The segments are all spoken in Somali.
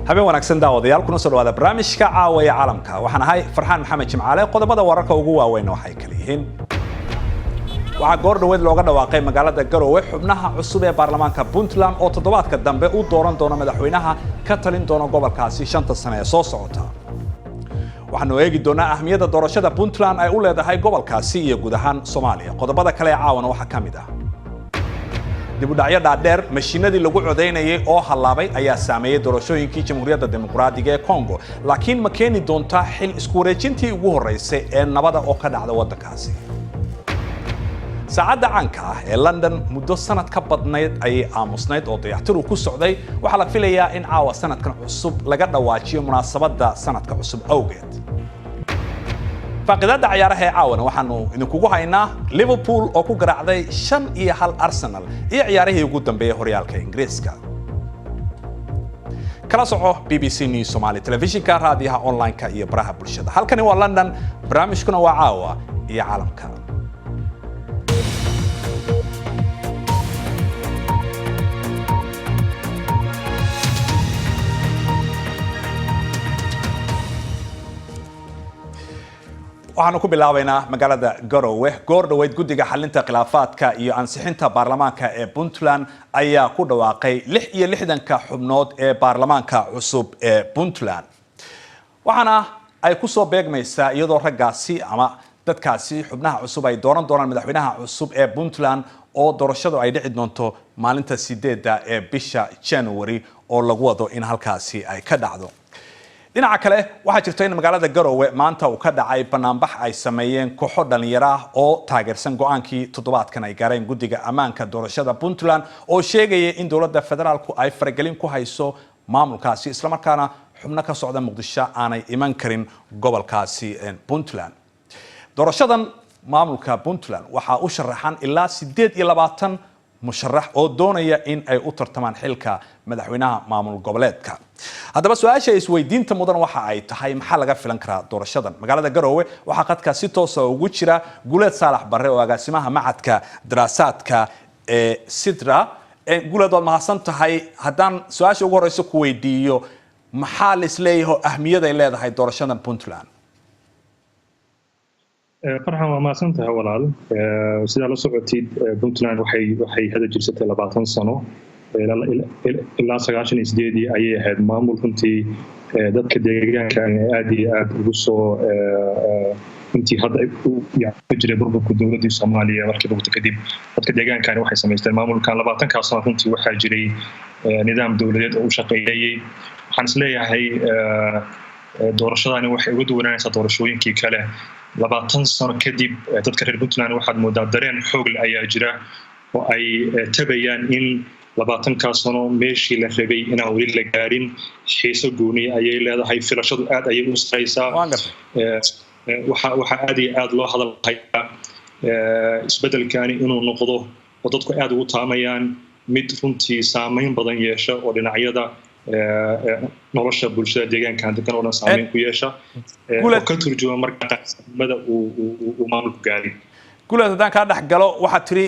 Habeen wanaagsan daawadayaal, kuna soo dhawaada barnaamijka Caawa ee Caalamka. Waxaan ahay Farxaan Maxamed Jimcaale. Qodobada wararka ugu waaweyn waxay kala yihiin: waxaa goor dhaweed looga dhawaaqay magaalada Garowe xubnaha cusub ee baarlamaanka Puntland oo toddobaadka dambe u dooran doona madaxweynaha ka talin doona gobolkaasi 5ta sane ee soo socota. Waxaanu eegi doonaa ahmiyadda doorashada Puntland ay u leedahay gobolkaasi iyo guud ahaan Soomaaliya. Qodobada kale ee caawana waxaa ka mid ah: dibudhacyo dhaadheer mashiinadii lagu codaynayay oo hallaabay ayaa saameeyey doorashooyinkii Jamhuuriyadda Dimuqraadiga ee Congo, laakiin ma keeni doontaa xil isku wareejintii ugu horreysay ee nabada oo ka dhacda waddankaasi? Saacadda caanka ah ee London muddo sanad ka badnayd ayay aamusnayd oo dayactiru ku socday. Waxaa la filayaa in caawa sanadkan cusub laga dhawaajiyo munaasabadda sanadka cusub awgeed. Faaqidaadda cayaaraha ee caawana waxaanu idinkugu haynaa Liverpool oo ku garaacday 5-1 Arsenal iyo ciyaarihii ugu dambeeyay horyaalka Ingiriiska. Kala soco BBC News Somali telefishinka, raadiyaha, online-ka iyo baraha bulshada. Halkani waa London, barnaamijkuna waa Caawa iyo Caalamka. Waxaanu ku bilaabaynaa magaalada Garowe. Goor dhaweyd guddiga xalinta khilaafaadka iyo ansixinta baarlamaanka ee Puntland ayaa ku dhawaaqay 66-ka xubnood ee baarlamaanka cusub ee Puntland, waxaana ay kusoo beegmaysaa iyadoo raggaasi ama dadkaasi xubnaha cusub ay dooran doonaan madaxweynaha cusub ee Puntland, oo doorashadu ay dhici doonto maalinta 8-da ee bisha January oo lagu wado in halkaasi ay ka dhacdo. Dhinaca kale, waxaa jirta in magaalada Garowe maanta uu ka dhacay banaanbax ay sameeyeen kooxo dhalinyaro ah oo taageersan go-aankii toddobaadkan ay gaareen guddiga ammaanka doorashada Puntland, oo sheegaya in dowladda federaalku ay faragelin ku hayso maamulkaasi, islamarkaana xubno ka socda Muqdisho aanay iman karin gobolkaasi Puntland. Doorashadan maamulka Puntland waxaa u sharaxan ilaa 28 musharax oo doonaya in ay u tartamaan xilka madaxweynaha maamul goboleedka. Haddaba su-aasha isweydiinta mudan waxa ay tahay: maxaa laga filan karaa doorashadan? Magaalada Garowe waxaa qadka si toosa ugu jira Guuleed Saalax Barre oo agaasimaha macadka daraasaadka ee Sidra. Guuleed, waad mahadsan tahay. Haddaan su-aasha ugu horeysa ku weydiiyo, maxaa la isleeyahay oo ahmiyad ay leedahay doorashadan Puntland? Farxan, waa mahadsan tahay walaal. Sidaa la socotid, Puntland waxay hada jirsatay 20 sano. Ilaa 98-dii ayay ahayd maamul runtii dadka deegaanka aad iyo aad ugu soo intii hadda ku jiray burburka dowladdii Soomaaliya. Markii burburta kadib, dadka deegaankani waxay samaysteen maamulkan. 20-kaa sano runtii waxaa jiray nidaam dowladeed oo u shaqeeyayay. Waxaan isleeyahay doorashadani waxay uga duwanaanaysaa doorashooyinkii kale. 20 sano kadib, dadka reer Puntland waxaad moodaa dareen xoog leh ayaa jira oo ay tabayaan in 20-kaa sano meeshii la rabay inaan weli la gaarin. Xiiso gooniya ayay leedahay, filashadu aad ayay u saraysaa. Waxaa aad iyo aad loo hadalhayaa isbeddelkani inuu noqdo oo dadku aad ugu taamayaan mid runtii saameyn badan yeesha oo dhinacyada nolosha bulshada deegaankan degan oo dhan saameyn ku yeesha, oo ka turjuma marka qaanimada uu maamulku gaaray. Guleed, haddaan kaa dhex galo, waxaad tiri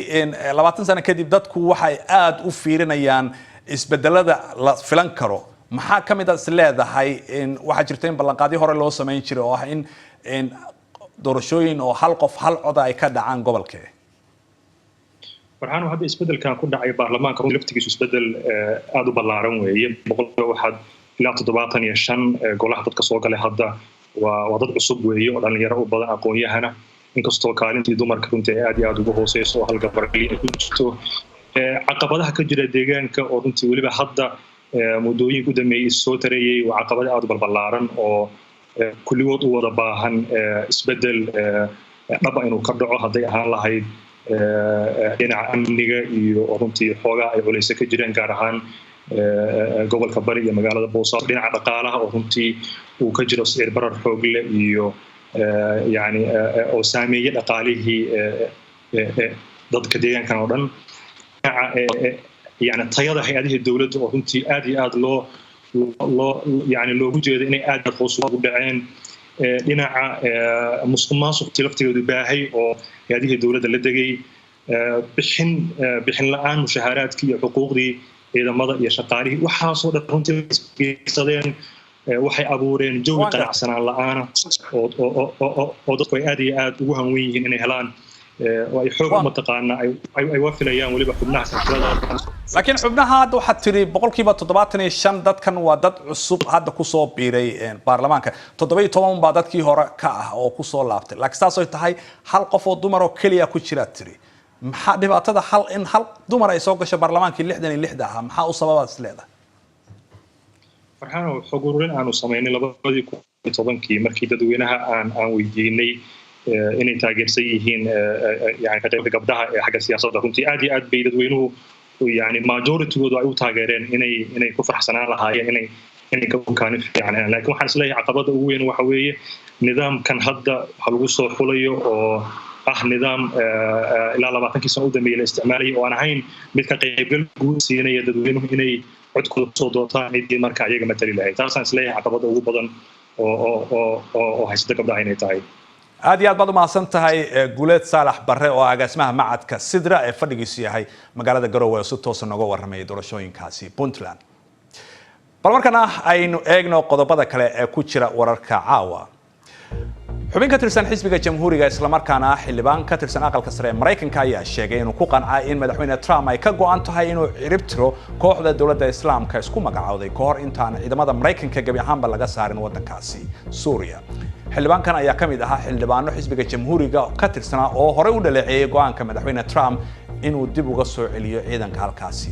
20 sano kadib dadku waxay aada u fiirinayaan isbedelada la filan karo. Maxaa ka mid a is leedahay? Waxaa jirta in ballanqaadyo hore loo samayn jiray oo ah in doorashooyin oo hal qof hal coda ay ka dhacaan gobolkee. Farxaan, hadda isbedelkan ku dhacay baarlamaanka runtii laftigiisu isbedel aada u ballaaran weeye. Boqolkiiba waxaad ilaa 75 golaha dadka soo galay hadda waa dad cusub weeye oo dhalinyaro u badan, aqoon-yahana, inkastoo kaalintii dumarka runtii ay aad iyo aad ugu hooseyso oo hal gabar keliya ay ku jirto. Caqabadaha ka jira deegaanka oo runtii weliba hadda muddooyinka u dambeeyey soo tareeyey waa caqabado aada u balballaaran oo kulligood u wada baahan isbedel dhaba inuu ka dhaco, hadday ahaan lahayd dhinaca amniga iyo oo runtii xoogaa ay culayso ka jireen, gaar ahaan gobolka Bari iyo magaalada Boosaaso, dhinaca dhaqaalaha oo runtii uu ka jiro sicir barar xoog leh iyo yani oo saameeyey dhaqaalihii dadka deegaankan oo dhan, dhinaca yani tayada hay-adihii dowladda oo runtii aad iyo aad loo yani loogu jeedo inay aad aad hoos ugu dhaceen, dhinaca musuq maasuqtii laftigeedu baahay oo hay-adihii dowladda la degay. Bixin bixin la-aan mushahaaraadkii iyo xuquuqdii ciidamada iyo shaqaalihii, waxaasoo dhan runtii isbiirsadeen, waxay abuureen jawi qanacsanaan la-aana oo dadku ay aad iyo aad ugu hanwen yihiin inay helaan oo ay xoog, mataqaana, ay wafilayaan weliba xubnaha silsilada. Laakiin xubnaha hadda waxaad tiri 75% dadkan waa dad cusub, hadda kusoo biiray baarlamaanka. 17 baa dadkii hore ka ah oo kusoo laabtay. Laakiin saasay tahay, hal qof oo dumar oo keliya ku jiraad tiri. Maxaa dhibaatada hal in hal dumar ay soo gasho baarlamaankii 66 ahaa, maxaa u sababaad is leedahay? Farxaano, xog ururin aanu samaynay 2010-kii, markii dadweynaha aan weydiinay inay taageersan yihiin yani ka qaybta gabdhaha ee xagga siyaasadda, runtii aad iyo aad bay dadweynuhu, yani majoritygoodu, ay u taageereen inay ku faraxsanaan lahaayeen inay gabdhuhu kaalin fiican helaan. Laakiin waxaan isleeyahay caqabada ugu weyn waxa weeye nidaamkan hadda waxa lagu soo xulayo oo ah nidaam ilaa 20-kii sano u dambeeyay la isticmaalayay oo aan ahayn mid ka qaybgal guud siinaya dadweynuhu inay codkooda kusoo doortaan ciddii marka iyaga matali lahayd. Taasaan isleeyahay caqabada ugu badan oo haysata gabdhaha inay tahay. Aad iyo aad baad umahadsan tahay, Guuleed Saalax Barre oo agaasimaha macadka Sidra ee fadhigiisu yahay magaalada Garowe, oo si toosa nooga warramayay doorashooyinkaasi Puntland. Bal markana aynu eegno qodobada kale ee ku jira wararka caawa. Xubin ka tirsan xisbiga Jamhuuriga, islamarkaana ah xildhibaan ka tirsan Aqalka Sare ee Maraykanka, ayaa sheegay inuu ku qancay in Madaxweyne Trump ay ka go'an tahay inuu cirib tiro kooxda Dowladda Islaamka isku magacowday ka hor intaan ciidamada Maraykanka gebi ahaanba laga saarin waddankaasi Suuriya. Xildhibaankan ayaa ka mid ahaa xildhibaano xisbiga Jamhuuriga ka tirsanaa oo horey u dhaleeceeyay go'aanka Madaxweyne Trump inuu dib uga soo celiyo ciidanka halkaasi.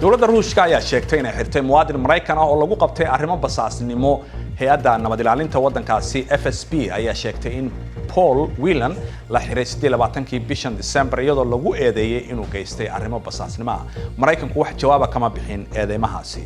Dowladda Ruushka ayaa sheegtay inay xirtay muwaadin Maraykan ah oo lagu qabtay arrimo basaasnimo. Hay-adda nabad ilaalinta waddankaasi FSB ayaa sheegtay in Paul Whelan la xiray 28-kii bishan December, iyadoo lagu eedeeyey inuu geystay arrimo basaasnimo ah. Maraykanku wax jawaaba kama bixin eedeymahaasi.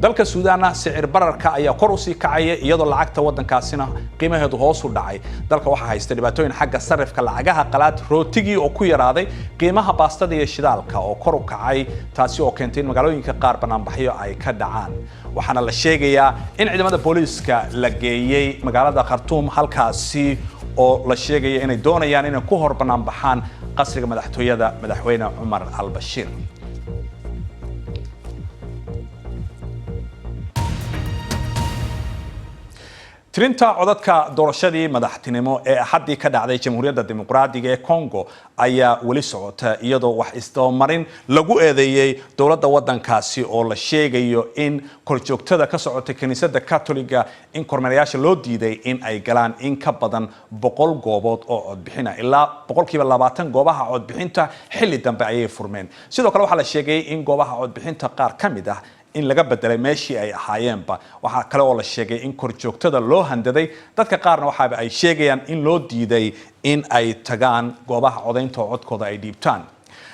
Dalka Suudaanna sicir bararka ayaa kor usii kacaya, iyadoo lacagta waddankaasina qiimaheedu hoos u dhacay. Dalka waxaa haysta dhibaatooyin xagga sarifka lacagaha qalaad, rootigii oo ku yaraaday, qiimaha baastada iyo shidaalka oo kor u kacay, taasi oo keentay in magaalooyinka qaar banaanbaxyo ay ka dhacaan. Waxaana la sheegayaa in ciidamada booliiska la geeyey magaalada Khartuum, halkaasi oo la sheegaya inay doonayaan inay ku hor banaanbaxaan qasriga madaxtooyada Madaxweyne Cumar al-Bashiir. Tirinta codadka doorashadii madaxtinimo ee Axaddii ka dhacday Jamhuuriyadda Dimuqraadiga ee Congo ayaa weli socota, iyadoo wax isdabamarin lagu eedeeyey dowladda waddankaasi, oo la sheegayo in korjoogtada ka socotay kiniisadda Katoliga in kormeerayaasha loo diiday in ay galaan in ka badan 100 goobood oo codbixina. Ilaa 20% goobaha codbixinta xilli dambe ayay furmeen. Sidoo kale waxaa la sheegay in goobaha codbixinta qaar ka mid ah in laga bedelay meeshii ay ahaayeenba. Waxaa kale oo la sheegay in korjoogtada loo handaday. Dadka qaarna waxaaba ay sheegayaan in loo diiday in ay tagaan goobaha codaynta oo codkooda ay dhiibtaan.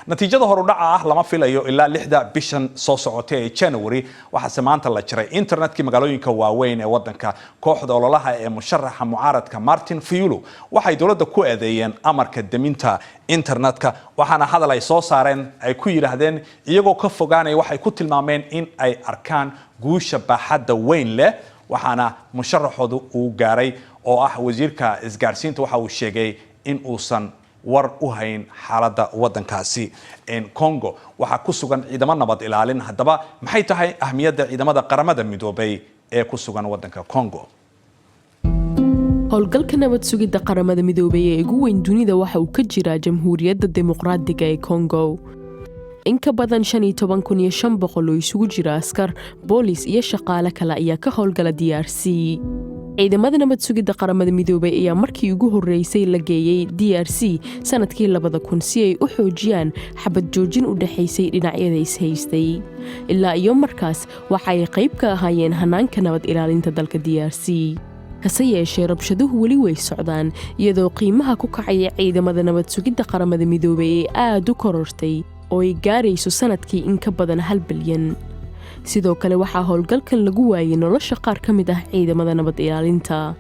Natiijada horudhaca ah lama filayo ilaa 6-da bishan soo socotay ee January. Waxaase maanta la jaray internetkii magaalooyinka waaweyn ee wadanka. Kooxda ololaha ee musharaxa mucaaradka Martin Fayulu waxay dowladda ku eedeeyeen amarka deminta internetka, waxaana hadal ay soo saareen ay ku yidhaahdeen, iyagoo ka fogaanaya waxay ku tilmaameen in ay arkaan guusha baaxadda weyn leh, waxaana musharaxoodu uu gaaray oo ah wasiirka isgaarsiinta waxa uu sheegay in uusan war u hayn xaaladda waddankaasi. Congo waxaa ku sugan ciidamo nabad ilaalin. Haddaba maxay tahay ahmiyadda ciidamada Qaramada Midoobay ee ku sugan waddanka Congo? Howlgalka nabad sugidda Qaramada Midoobay ee ugu weyn dunida waxa uu ka jiraa Jamhuuriyadda Dimuqraadiga ee Kongo. In ka badan 15,500 oo isugu jira askar, boolis iyo shaqaale kale ayaa ka howlgala DRC. Ciidamada nabad sugidda Qaramada Midoobay ayaa markii ugu horreysay la geeyey DRC sanadkii 2000 si ay u xoojiyaan xabad joojin u dhexaysay dhinacyada ishaystay. Ilaa iyo markaas waxa ay qayb ka ahaayeen hanaanka nabad ilaalinta dalka DRC. Hase yeeshee, rabshaduhu weli way socdaan, iyadoo qiimaha ku kacaya ciidamada nabad sugidda Qaramada Midoobay ee aad u korortay oo ay gaarayso sanadkii in ka badan 1 bilyan. Sidoo kale waxaa howlgalkan lagu waayey nolosha qaar ka mid ah ciidamada nabad ilaalinta.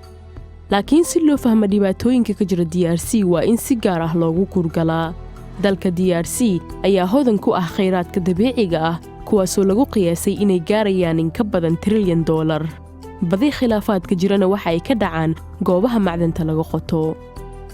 Laakiin si loo fahmo dhibaatooyinka ka jira DRC, waa in si gaar ah loogu kurgalaa. Dalka DRC ayaa hodan ku ah khayraadka dabiiciga ah, kuwaasoo lagu qiyaasay inay gaarayaan in ka badan trilyan doolar. Badi khilaafaadka jirana waxa ay ka dhacaan goobaha macdanta laga qoto.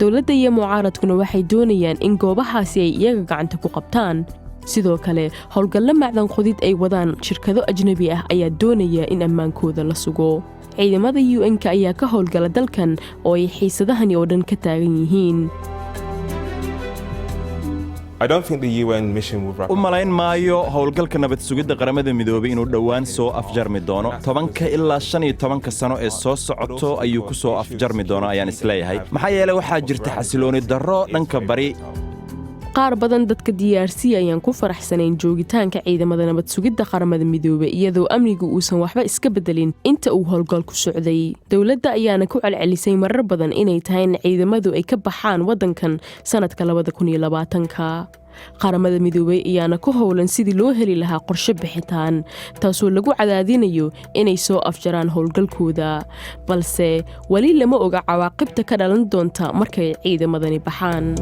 Dowladda iyo mucaaradkuna waxay doonayaan in goobahaasi ay iyaga gacanta ku qabtaan. Sidoo kale, howlgallo macdan qodid ay wadaan shirkado ajnabi ah ayaa doonaya in ammaankooda la sugo. Ciidamada UN-ka ayaa ka howlgala dalkan oo ay xiisadahani oo dhan ka taagan yihiin. U malayn maayo howlgalka nabad sugidda Qaramada Midoobay inuu dhowaan soo afjarmi doono. 10-ka ilaa 15-ka sano ee soo socoto ayuu ku soo afjarmi doono ayaan isleeyahay, maxaa yeele waxaa jirta xasilooni darro dhanka bari. Qaar badan dadka DRC ayaan ku faraxsanayn joogitaanka ciidamada nabad sugidda Qaramada Midoobay, iyadoo amnigu uusan waxba iska bedelin inta uu howlgalku socday. Dowladda ayaana ku celcelisay marar badan inay tahay in ciidamadu ay ka baxaan waddankan sanadka 2020-ka. Qaramada Midoobay ayaana ku howlan sidii loo heli lahaa qorshe bixitaan, taasoo lagu cadaadinayo inay soo afjaraan howlgalkooda, balse weli lama oga cawaaqibta ka dhalan doonta markay ciidamadani baxaan.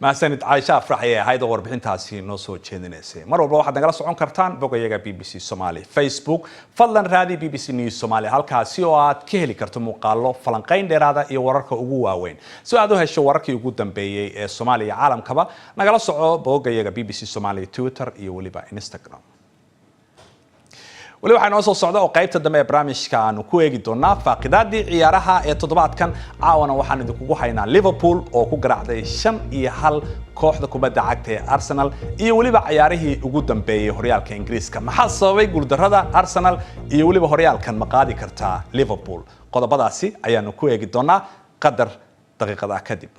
Mahadsanid, Caaisha Afrax ayay ahayd oo warbixintaasi noo soo jeedinaysay. Mar walba waxaad nagala socon kartaan bogayaga BBC Somali Facebook. Fadlan raadi BBC News Somali, halkaasi oo aad ka heli karto muuqaalo, falanqayn dheeraada iyo wararka ugu waaweyn. Si aad u hesho wararkii ugu dambeeyey ee Soomaaliya iyo caalamkaba, nagala soco bogayaga BBC Somali Twitter iyo weliba Instagram. Weli waxaa inoo soo socda oo qaybta dambe ee barnaamijka aanu ku eegi doonaa faaqidaadii ciyaaraha ee toddobaadkan. Caawana waxaan idinkugu haynaa Liverpool oo ku garaacday 5-1 kooxda kubadda cagta ee Arsenal iyo weliba ciyaarihii ugu dambeeyey horyaalka Ingiriiska. Maxaa sababay guuldarrada Arsenal iyo weliba horyaalkan ma qaadi kartaa Liverpool? Qodobadaasi ayaanu ku eegi doonaa qadar daqiiqada kadib.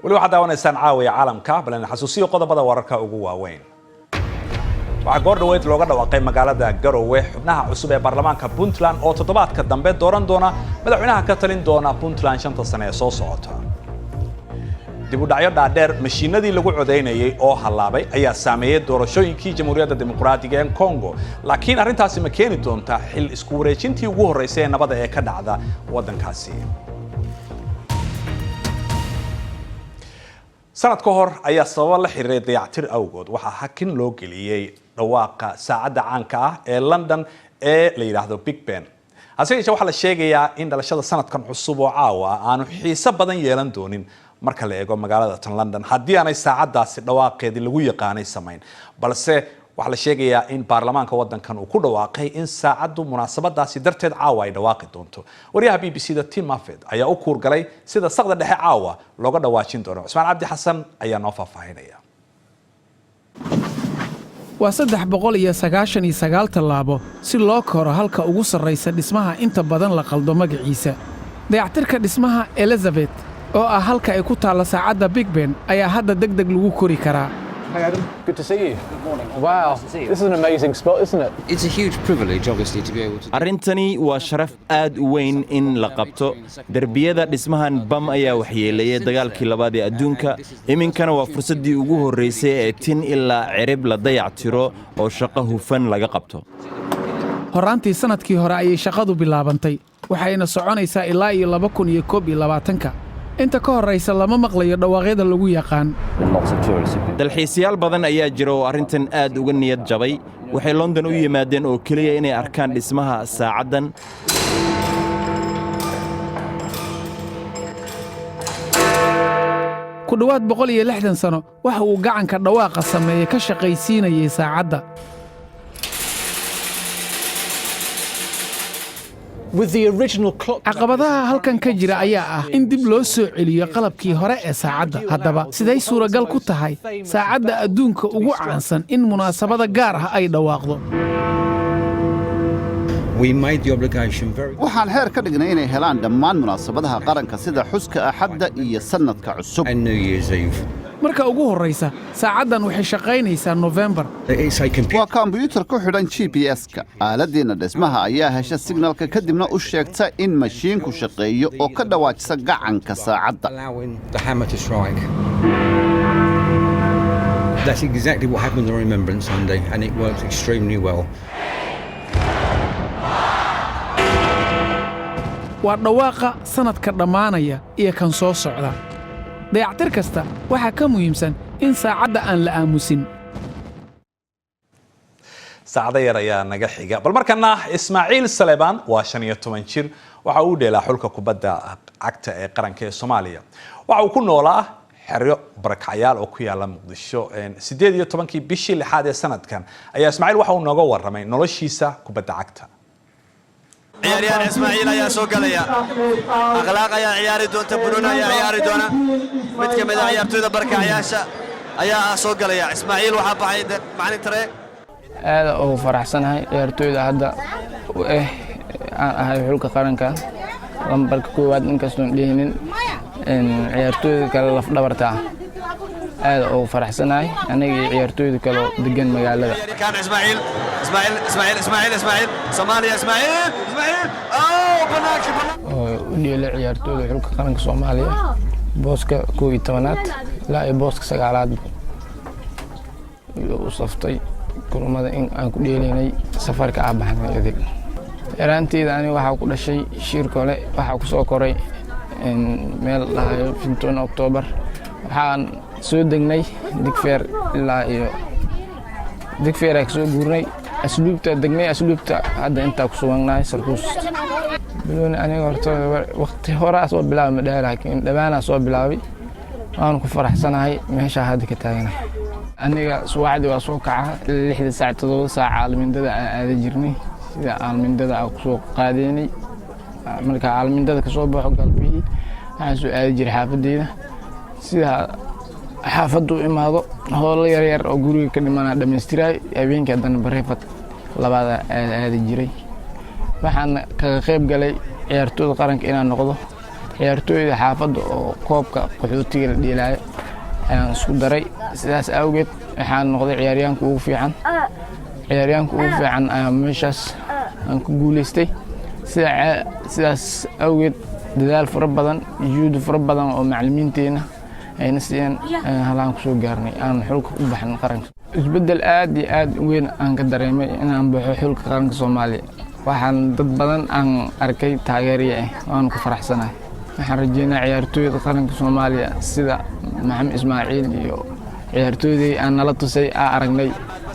Weli waxaad daawanaysaan Caawiya Caalamka. Bal xasuusiyo qodobada wararka ugu waaweyn. Waxaa goor dhaweyd looga dhawaaqay magaalada Garowe xubnaha cusub ee baarlamaanka Puntland oo toddobaadka dambe dooran doona madaxweynaha ka talin doona Puntland 5-ta sane ee soo socota. Dib u dhacyo dhaadheer mashiinadii lagu codaynayay oo hallaabay ayaa saameeyey doorashooyinkii Jamhuuriyadda Dimuqraadiga ee Congo, laakiin arrintaasi ma keeni doontaa xil isku wareejintii ugu horreysay ee nabada ee ka dhacda waddankaasi? Sanad ka hor ayaa sababo la xiriiray dayactir awgood waxaa hakin loo geliyey dhawaaqa saacadda caanka ah ee London ee la yidhaahdo Big Ben. Hase yeeshee, waxaa la sheegayaa in dhalashada sanadkan cusub oo caawa aanu xiiso badan yeelan doonin marka la eego magaalada tan London haddii aanay saacaddaasi dhawaaqeedii lagu yaqaanay samayn. Balse waxaa la sheegayaa in baarlamaanka waddankan uu ku dhawaaqay in saacaddu munaasabadaasi darteed caawa ay dhawaaqi doonto. Wariyaha BBC da Tim Mafet ayaa u kuurgalay sida saqda dhexe caawa looga dhawaajin doono. Cusmaan Cabdi Xasan ayaa noo faahfaahinaya. Waa 399 tallaabo si loo koro halka ugu sarraysa dhismaha inta badan la qaldo magaciisa. Dayactirka dhismaha Elizabeth oo ah halka ay ku taalla saacadda Big Ben ayaa hadda deg deg lagu kori karaa. Hey Adam, good to see you. Wow, this is an amazing spot, isn't it? It's a huge privilege, obviously, to be able to. Arrintani waa sharaf aad u weyn in la qabto. Derbiyada dhismahan bam ayaa waxyeeleeyay dagaalkii labaad ee adduunka. Iminkana waa fursaddii ugu horraysay ee tin ilaa cirib la dayac tiro oo shaqo hufan laga qabto. Horraantii sannadkii hore ayay shaqadu bilaabantay, waxayna soconaysaa ilaa iyo 2021-ka. Inta ka horraysa lama maqlayo dhawaaqyada lagu yaqaan. Dalxiisayaal badan ayaa jira oo arrintan aad uga niyad jabay. Waxay London u yimaadeen oo keliya inay arkaan dhismaha saacaddan. Ku dhowaad 160 sano waxa uu gacanka dhawaaqa sameeye ka shaqaysiinayay saacadda. Caqabadaha halkan ka jira ayaa ah in dib loo soo celiyo qalabkii hore ee saacadda. Haddaba, siday suuragal ku tahay saacadda adduunka ugu caansan in munaasabada gaar ah ay dhawaaqdo? Waxaan xeer ka dhignay inay helaan dhammaan munaasabadaha qaranka, sida xuska Axadda iyo sannadka cusub. Marka ugu horraysa, saacaddan waxay shaqaynaysaa Nofembar. Waa kombyuutar ku xidhan GPS-ka. Aaladdiinna dhismaha ayaa hesha signalka, kadibna u sheegta in mashiinku shaqeeyo oo ka dhawaajisa gacanka saacadda. That's exactly what happens on Remembrance Sunday, and it works extremely well. Waa dhawaaqa sannadka dhammaanaya iyo kan soo socda. Dayactir kasta waxaa ka muhiimsan in saacadda aan la aamusin. Saacado yar ayaa naga xiga. Bal markana Ismaaciil Saleebaan waa 15 jir. Waxa uu dheelaa xulka kubadda cagta ee qaranka ee Soomaaliya. Waxa uu ku noolaa xeryo barakacyaal oo ku yaala Muqdisho. 18-kii bishii lixaad ee sanadkan ayaa Ismaaciil waxa uu nooga warramay noloshiisa kubadda cagta. Ciyaaryahan Ismaaciil ayaa soo galaya. Akhlaaq ayaa ciyaari doonta, Bunuun ayaa ciyaari doona. Mid ka mid a ciyaartoyda barkacyaasha ayaa soo galaya. Ismaaciil waxaa baxay macalin tare. Aada ugu faraxsanahay ciyaartooyda hadda u aan ahay xulka qaranka lambarka koowaad, inkastoon dhihinin ciyaartooyda kale lafdhabarta ah. Aada ugu faraxsanahay aniga iyo ciyaartooyda kale oo degan magaalada. Kan Ismaaciil, Ismaaciil, Ismaaciil, Ismaaciil, Ismaaciil, Soomaaliya, Ismaaciil, Ismaaciil, oh, banaanka, banaanka. Oo u dheelay ciyaartooyda xulka qaranka Soomaaliya booska 11aad ilaa iyo booska sagaalaad iyo u saftay kulamada in aan ku dheelaynay safarka aa baxnay idil. Yaraanteyda aniga waxaa ku dhashay Shiirkole, waxaa ku soo koray meel dhahayo Fintoon Octoobar. Waxaan soo degnay Digfeer, ilaa iyo Digfeeraa kasoo guurnay, Asluubta degnay, Asluubta hadda intaa ku sugannahay Sarkuus. Bilooni aniga horta waqti horaa soo bilaabay ma dhaha, laakiin dhawaanaa soo bilaabay. Waanu ku faraxsanahay meeshaa hadda ka taaganahay. Aniga subaxdii waa soo kaca 6da saac, 7da saac aalmindada aan aada jirnay, sida aalmindada aan kusoo qaadeynay. Marka aalmindada kasoo baxo galbihii, waxaan soo aadi jiray xaafadeyda. Sida xaafadda u imaado, howlo yaryar oo guriga ka dhimanaa dhammaystiraay. Habeenkii haddana bareefad labaada aadi jiray. Waxaan kaga qayb galay ciyaartooyda qaranka inaan noqdo ciyaartooyda xaafadda oo koobka qaxootiga la dheelaayo ayaan isku daray. Sidaas awgeed waxaan noqday ciyaaryahanka ugu fiican. Ciyaaryahanka ugu fiican ayaa meeshaas aan ku guuleystay. Sidaas awgeed dadaal fara badan, juhdi fara badan oo macallimiinteena ayna siiyeen halaan kusoo gaarnay aan xulka u baxin qaranka. Isbeddel aad iyo aad u weyn aan ka dareemay inaan baxo xulka qaranka Soomaaliya. Waxaan dad badan aan arkay taageerya ah, waanu ku faraxsanahay. Waxaan rajeynaa ciyaartooyda qaranka Soomaaliya sida Maxamed Ismaaciil iyo ciyaartooydii aan nala tusay aa aragnay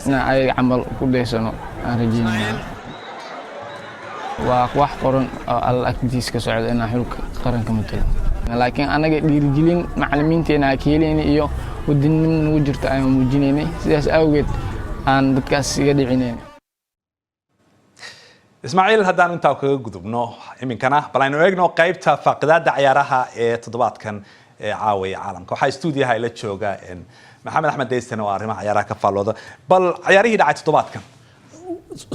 in ay camal ku daysano aan rajeynaya. Waa wax qoran oo Alla agtiis ka socda inaan xulka qaranka matalo, laakiin anaga dhiirigelin macallimiinteena aa ka helaynay iyo wadannimo nagu jirta ayaan muujinaynay. Sidaas awgeed aan dadkaas iga dhicinayn. Ismaaciil haddaan intaa kaga gudubno, iminkana bal aynu eegno qaybta faaqidaada cayaaraha ee toddobaadkan ee caawaya caalamka. Waxaa stuudiyaha ila jooga Maxamed Axmed Deysan oo arrimaha cayaaraha ka faallooda. Bal cayaarihii dhacay toddobaadkan.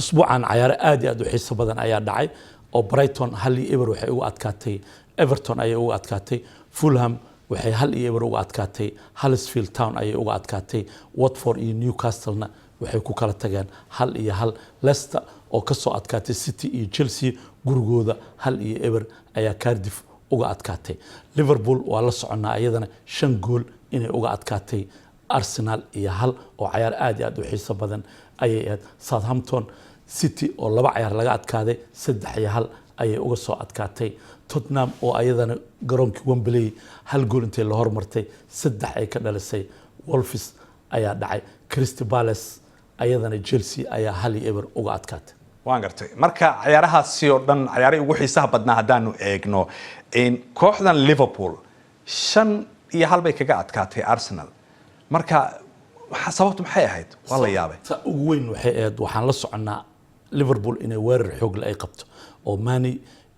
Usbuucan cayaaro aad iyo aad u xiiso badan ayaa dhacay oo Brighton 1-0 waxay ugu adkaatay Everton ayay ugu adkaatay. Fulham waxay 1-0 uga adkaatay Huddersfield Town ayay uga adkaatay. Watford iyo Newcastlena waxay ku kala tageen 1-1. Leicester oo kasoo adkaatay City iyo Chelsea gurigooda, 1-0 ayaa Cardiff uga adkaatay. Liverpool waa la soconnaa, iyadana shan gool inay uga adkaatay Arsenal iyo hal oo cayaar aad iyo aad u xiiso badan ayay ahayd. Southampton City oo laba cayaar laga adkaaday, 3-1 ayay uga soo adkaatay. Tottenham oo ayadana garoonkii Wembley hal gool intay la hormartay saddex ay ka dhalisay Wolves ayaa dhacay. Crystal Palace ayadana Chelsea ayaa 1-0 uga adkaatay. Waan gartay. Marka cayaarahaasi oo dhan, cayaarihii ugu xiisaha badnaa haddaanu eegno, kooxdan Liverpool shan 5-1 bay kaga adkaatay Arsenal. Marka sababtu maxay ahayd? Waa la yaabay. Ta ugu weyn waxay ahayd, waxaan la soconnaa Liverpool inay weerar xoog leh ay qabto, oo Mane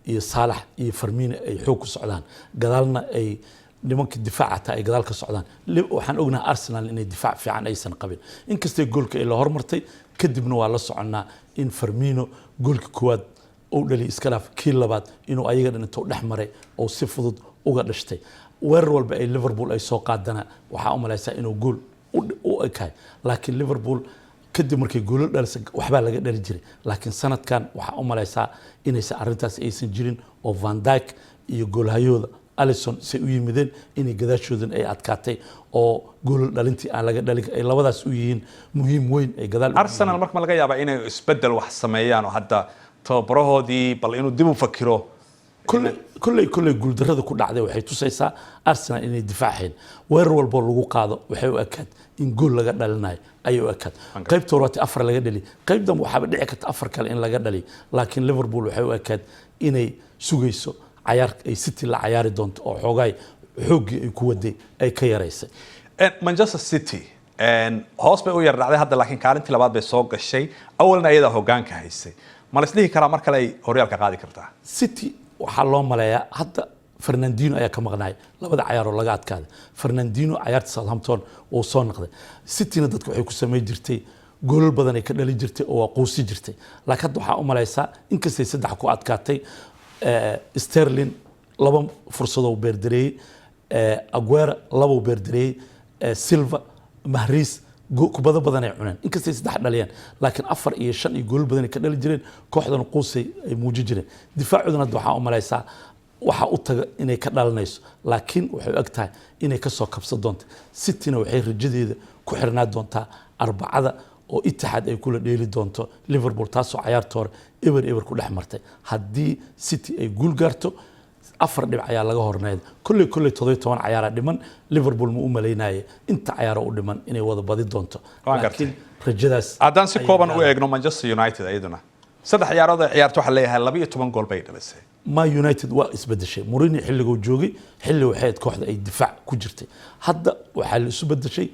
iyo Saalax iyo Firmino ay xoog ku socdaan, gadaalna ay nimanka difaaca taa ay gadaal ka socdaan. Waxaan ognahay Arsenal inay difaac fiican aysan qabin, inkastay goolka ay la hormartay. Kadibna waa la soconnaa in Firmino goolka koowaad uu dhaliy, iska dhaaf kii labaad, inuu ayaga dhan intuu dhex maray oo si fudud uga dhashtay. Weerar walba ay Liverpool ay soo qaadana waxaa u malaysaa inuu gool u ekahay. Laakiin Liverpool kadib markay goolo dhalisa waxbaa laga dhali jiray, laakiin sanadkan waxaa u malaysaa inaysan arrintaas aysan jirin, oo Van Dijk iyo goolhayooda Alisson say u yimideen inay gadaashoodan ay adkaatay, oo goolal dhalintii aan laga dhalin ay labadaas u yihiin muhiim weyn ay gadaal. Arsenal marka ma laga yaabaa inay isbedel wax sameeyaan, oo hadda tababarahoodii bal inuu dib u fakiro? Kolley guuldarrada ku dhacday waxay tusaysaa Arsenal inay difaaxeen. Weerar walboo lagu qaado waxay u ekaad in gool laga dhalinayo ayay u ekaad. Qaybta hore afar laga dhali, qayb dambe waxaaba dhici karta afar kale in laga dhaliyo. Laakiin Liverpool waxay u ekaad inay sugayso cayaar ay City la cayaari doonto, oo xoogaay xooggii ay ku waday ay ka yaraysay. Manchester City hoos bay u yar dhacday hadda, laakiin kaalintii labaad bay soo gashay, awalna ayadaa hogaanka haysay. Ma la isdhihi karaa mar kale ay horyaalka qaadi kartaa? City waxaa loo maleeyaa hadda Fernandinho ayaa ka maqnaay labada cayaar oo laga adkaaday. Fernandinho cayaarta Southampton uu soo noqday. Cityna dadka waxay ku samayn jirtay goolal badan ay ka dhali jirtay oo waa quusi jirtay, laakiin hadda waxaa u malaysaa inkastay saddex ku adkaatay, Sterling laba fursadoo beerdareeyey, Aguero labuu beerdareeyey, Silva, Mahrez kubado badan ay cuneen. Inkastay saddex dhaliyeen, laakiin afar iyo shan iyo goolal badan ay ka dhali jireen, kooxdana quusay ay muujin jireen. Difaacoodana hadda waxaa u malaysaa waxaa u taga inay ka dhalanayso, laakiin waxay og tahay inay ka soo kabsan doonto. Cityna waxay rajadeeda ku xirnaa doontaa Arbacada oo Etihad ay kula dheeli doonto Liverpool, taasoo cayaarta hore 0-0 ku dhex martay. Haddii City ay guul gaarto, afar dhibic ayaa laga horneed. Kolley 17 cayaaraa dhiman. Liverpool ma u malaynaye inta cayaaro u dhiman inay wada badi doonto, laakiin rajadaas. Haddaan si kooban u eegno Manchester United, iyaduna saddex ciyaarood ay ciyaarto waxaa leeyahay 12 gool bay dhalisay. Ma United waa isbedeshay. Mourinho xilliguu joogay xilli waxay ahayd kooxda ay difaac ku jirtay, hadda waxaa la isu bedeshay,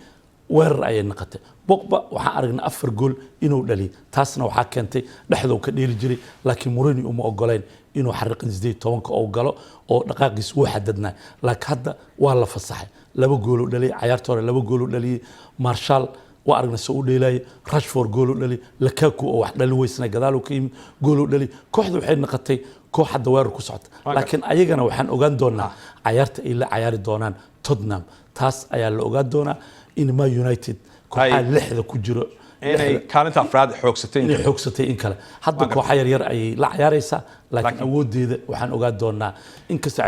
weerar ayay noqotay. Pogba waxaan aragnay afar gool inuu dhaliyay, taasna waxaa keentay dhexdou ka dheeli jiray, laakiin Mourinho uma ogoleyn inuu xariiqin 18-ka uu galo oo dhaqaaqiis wuu xadadnaa. Laakiin hadda waa la fasaxay, laba gooluu dhaliyay cayaarta hore, laba gooluu dhaliyay. Martial waa aragnay soo u dheelayay, Rashford gooluu dhaliyay, Lukaku oo wax dhalin weysna gadaaluu ka yimid gooluu dhaliyay. Kooxda waxay noqotay koox hadda weerar ku socota, laakiin ayagana waxaan ogaan doonaa cayaarta ay la cayaari doonaan Tottenham. Taas ayaa la ogaan doonaa in Ma United kooxaha lixda ku jiro inay kaalinta afraad xoogsatay. Inay xoogsatay in kale. Hadda kooxa yaryar ayay la cayaaraysaa, laakiin awoodeeda waxaan ogaan doonaa inkasta.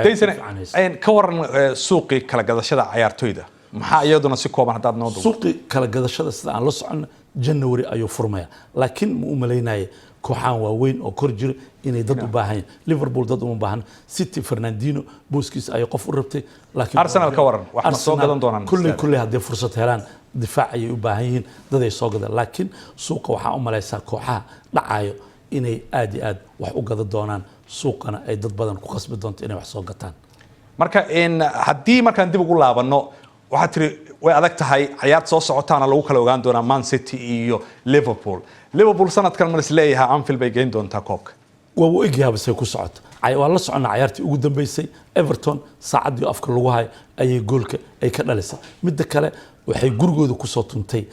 Ka waran suuqii kala gadashada cayaartoyda? Maxaa iyaduna si kooban haddaad noo duubto? Suuqii kala gadashada sida aan la soconno January ayuu furmaya, laakiin ma u malaynaya kooxaan waaweyn oo kor jiro inay dad u baahan yihiin. Liverpool dad uma baahna, City Fernandinho booskiisa ayay qof u rabtay, laakiin Arsenal ka waran, wax ma soo gadan doonaan? Kulley hadday fursad helaan difaac ayay u baahan yihiin, dad ay soo gadaan. Laakiin suuqa waxaa u malaysaa kooxaha dhacayo inay aad iyo aad wax u gadan doonaan, suuqana ay dad badan ku khasbi doonto inay wax soo gataan. Marka in haddii markaan dib ugu laabanno, waxaad tiri way adag tahay, cayaarta soo socotaana lagu kala ogaan doonaa Man City iyo Liverpool. Liverpool sanadkan ma is leeyahay Anfield bay geyn doontaa koobka? Waa uu egyahay say ku socoto. Waa la soconnaa cayaartii ugu dambeysay Everton, saacaddii afka lagu hayo ayay goolka ay ka dhalisay. Midda kale, waxay gurigooda kusoo tuntay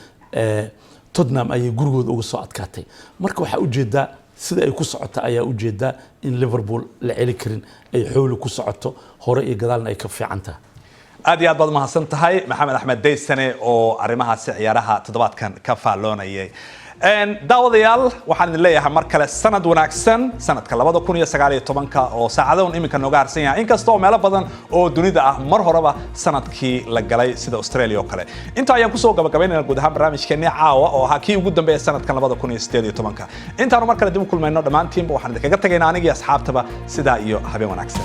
Tottenham ayay gurigooda uga soo adkaatay. Marka waxaa ujeedaa sida ay ku socota ayaa ujeedaa in Liverpool la celi karin, ay xooli ku socoto, hore iyo gadaalna ay ka fiican tahay. Aad iyo aad baad mahadsan tahay, Maxamed Axmed Daysane, oo arrimahaasi ciyaaraha toddobaadkan ka faalloonayay. Daawadayaal, waxaan idin leeyahay mar kale sanad wanaagsan, sanadka 2019-ka oo saacadahan iminka nooga harsan yahay, inkasta oo meelo badan oo dunida ah mar horeba sanadkii la galay, sida Australia oo kale. Intaa ayaan kusoo gabagabaynayna guud ahaan barnaamijkeenii caawa oo ahaa kii ugu dambeeya sanadkan 2018-ka. Intaanu mar kale dib u kulmayno, dhammaantiinba waxaan idinkaga tagaynaa anigii asxaabtaba sidaa iyo habeen wanaagsan.